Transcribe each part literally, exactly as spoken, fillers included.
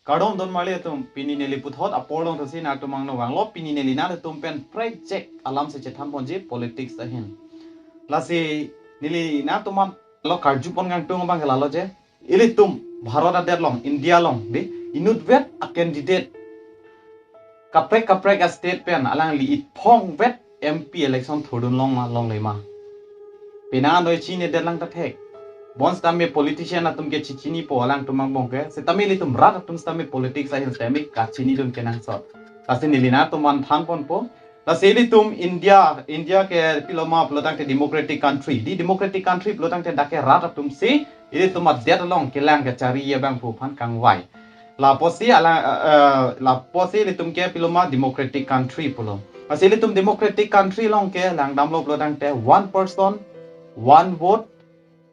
Kardom don marli atum, pini neli puthot apor along thusi nangtum angno vanglo, pini neli nangtum pen prek chek alam si chethan ponji politics ahin. Lasi neli nangtum an lo karju pon kangtung abang ke lalo je. Ilitum Bharat adet along, India along, di, inutvet a candidate kaprek kaprek a state pen alangli iphongvet M P election thurdun long ma longle ma. Penang noi chinidet lang ta thek. Bonsitame politician atum ke chichinipo alangtum angbong ke. Sitame ilitum rat atum sitame politics ahin sitame kachinidun kenangsot. Lasi neli nangtum an than ponpo. Lasi ilitum India, India ke pilo ma pulotangte democratic country. Di democratic country pulotangte dak ke rat atum si ilitum adet along kelang kachari abang pu aphan kangvai. Lapusi alang, eh, eh, lapusi ilitum ke pilo ma democratic country pulo. Lasi ilitum democratic country along ke langdamlo pulotangte one person, one vote,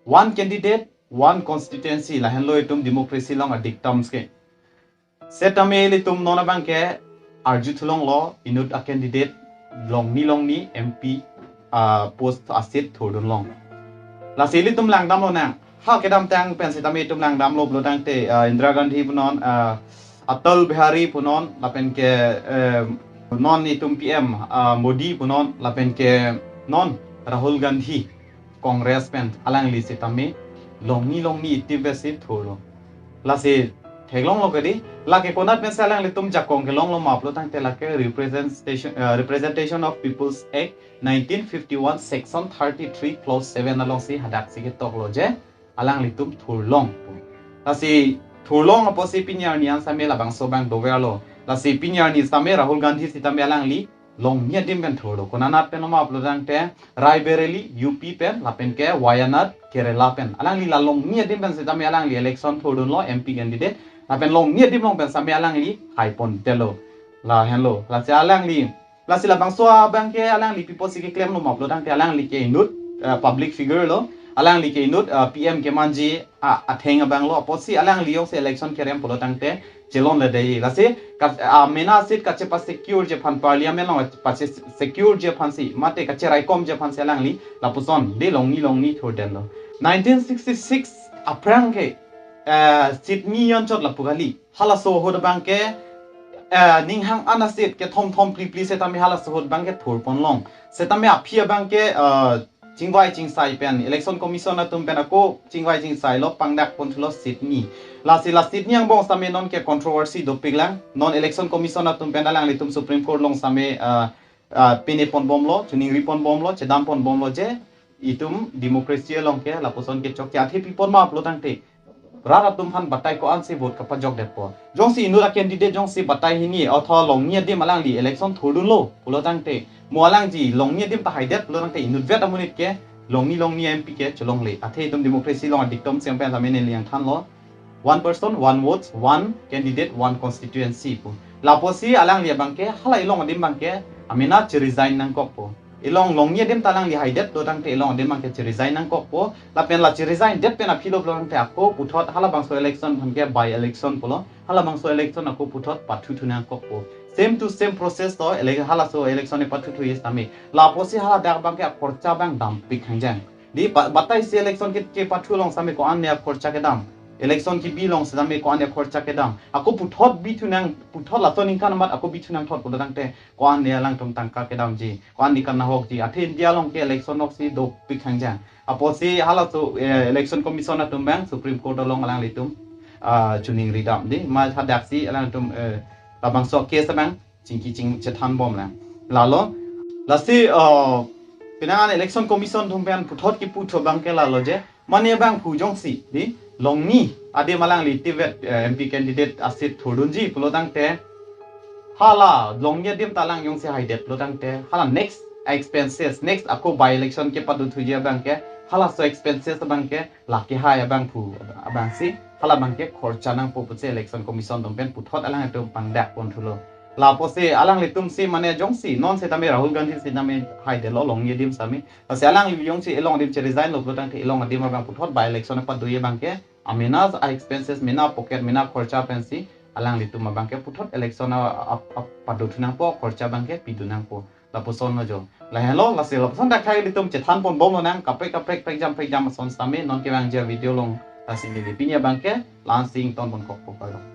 one candidate, one constituency. Lahenlo itum democracy along a dictums ke. Sitame ilitum non abang ke arju thulonglo inut a candidate longni longni M P, ah, post a seat thurdun long. Lasi ilitum langdamlo nang. Ha kedamtang pen sitame itum langdamlo pulotangte, ah, Indira Gandhi punon, ah, Atal Bihari punon, lapen ke, eh, non itum P M, ah, Modi punon, lapen ke non Rahul Gandhi, Congress pen, alangli sitame longni longni itivesi thurlo. Lasi theklonglo kedi, lake konat pensi alanglitum jakong kelonglo ma pulotangte lake Representation, eh, Representation of People's Act nineteen fifty-one, Section thirty-three, Clause seven alongsi hadak si ketoklo je alanglitum thurlong. Lasi thurlong apotsi pini arni an sitame labangso abang doverlo. Lasi pini arni sitame Rahul Gandhi sitame alangli longni adim pen thurlo. Konat pen lo ma pulotangte Raebareli, U P pen, lapen ke Wayanad, Kerala pen. Alangli la longni adim pen sitame alangli election thurdunlo M P candidate. Lapen longni adim along pen sitame alangli hai pondetlo. Lahenlo. Lasi alangli, lasi labangso abang ke alangli pi apotsi keklemlo ma pulotangte alangli ke inut, eh, public figure lo. Alangli ke inut, eh, P M kemanji, ah, atheng abang lo. Apotsi alangli jongsi election kerem pulotangte chelongle dei. Lasi ka, ah, mena seat kachepa secure ji aphan, parliament along pache secure ji aphansi, mate kacheraikom ji aphansi alangli lapuson di longni longni thurdetlo. Nineteen sixty-six aphrang ke, eh, seat ni jonchot lapu kali. Halaso ahut abang ke, eh, ninghang an a seat kethom thom phli phli sitame halaso ahut abang ke thurponlong. Sitame aphi abang ke, eh, chingvai chingsai pen, Election Commission atum pen ako chingvai chingsailo, pangdak ponthulo seat ni. Lasi la seat ni angbong sitame non ke controversy dopiklang. Non Election Commission atum pen alanglitum Supreme Court along sitame, ah, ah, pine ponbomlo, choningri ponbomlo, chedam ponbomlo je itum democracy along ke lapuson kechokche, athe pi apot ma pulotangte rat atum aphan batai ko-ansi vote kapajokdetpo. Jongsi inut a candidate jongsi batai hini, otho longni adim alangli election thurdunlo pulotangte, mo alangli longni adim ta haidet pulotangte inutvet amonit ke longni longni M P ke chelongle. Athe itum democracy along a dictum sitame sitame neli nangthanlo, one person, one vote, one candidate, one constituency pu. Lapusi alangli abang ke hala ilong adim abang ke amena cheresign nangkokpo. Ilong longni adim ta alangli haidet pulotangte ilong adim abang ke cheresign nangkokpo. Lapen la cheresign det pen aphi lo pulotangte ako puthot halabangso election aphan ke by election pulo. Halabangso election ako puthot pathu thu nangkokpo. Same to same process to ele-, halaso election e pathu thu sitame. Lapusi haladak abang ke akhorcha abang dampik hangjang. Di ba-, bataisi election ke, kepathu along sitame ko-an ne akhorcha kedam. Election kebi along sitame ko-an ne akhorcha kedam. Ako puthot bithu nang, puthot laso aningkan amat ako bithu nangthot pulotangte ko-an ne alangtum tangka kedamji, ko-an ne kanahokji. Athe India along ke election noksi dopik hangjang. Apotsi halaso, eh, Election Commission atum abang Supreme Court along alanglitum, ah, choningri dam di, ma hadaksi alangtum, eh, labangso case abang chingki ching chethanbomlang. Lalo, lasi, eh, penang an Election Commission atum pen puthot kipu thu abang ke lalo je, mane abang pu jongsi di longni adim alangli tivet, eh, M P candidate a seat thurdunji pulotangte, hala longni adim ta alang jongsi haidet pulotangte, hala next expenses, next ako by election kepado thuji abang ke, halaso expenses abang ke lake hai abang pu abangsi, hala abang ke khorcha nangpo pusi Election Commission atum pen puthot alangtum pangdak ponthulo. Lapusi alanglitum si mane jongsi non sitame Rahul Gandhi sitame haidetlo longni adim sitame, lasi alangli jongsi ilong adim cheresignlo pulotangte ilong adim abang puthot by election apadoji abang ke amena a expenses, mena pocket, mena khorcha pensi alanglitum abang ke puthot election a, a, a, pado thu nangpo, khorcha abang ke pido nangpo. Lapuson lo jo. Lahenlo, lasi lapuson dak hai ilitum chethan ponbomlonang, kaprek kaprek prekjam prekjam ason sitame non kevangji a video along, lasi neli pini abang ke la-ansi ington ponkokpo, kardom.